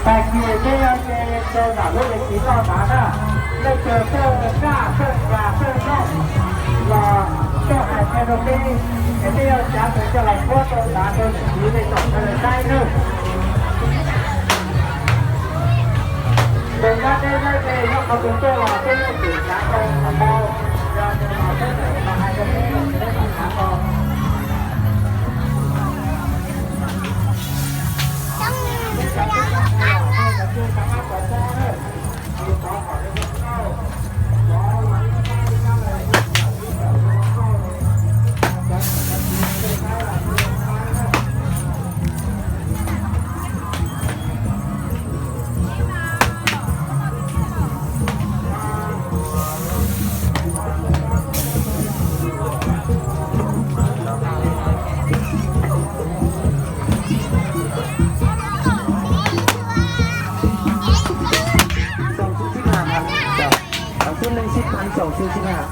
Tag kis peb yuav nce rau nram lub me tsiv loj nrad na, leej twg txawj kaj txawj nkag txawj noj los txawj hais qhia rau peb, es peb yuav tsav mus coj los puab rau nrad rau tsiv me tsoom sawv daws saib nawb. Tus kab teb saib peb nyob qhov twg tuaj los peb yuav tsum tsav tau qhov ntau, yog tus no peb tseem los hais rau peb, peb mam tsav tau. Txaus xwb sib tham, txaus xwb sib tham.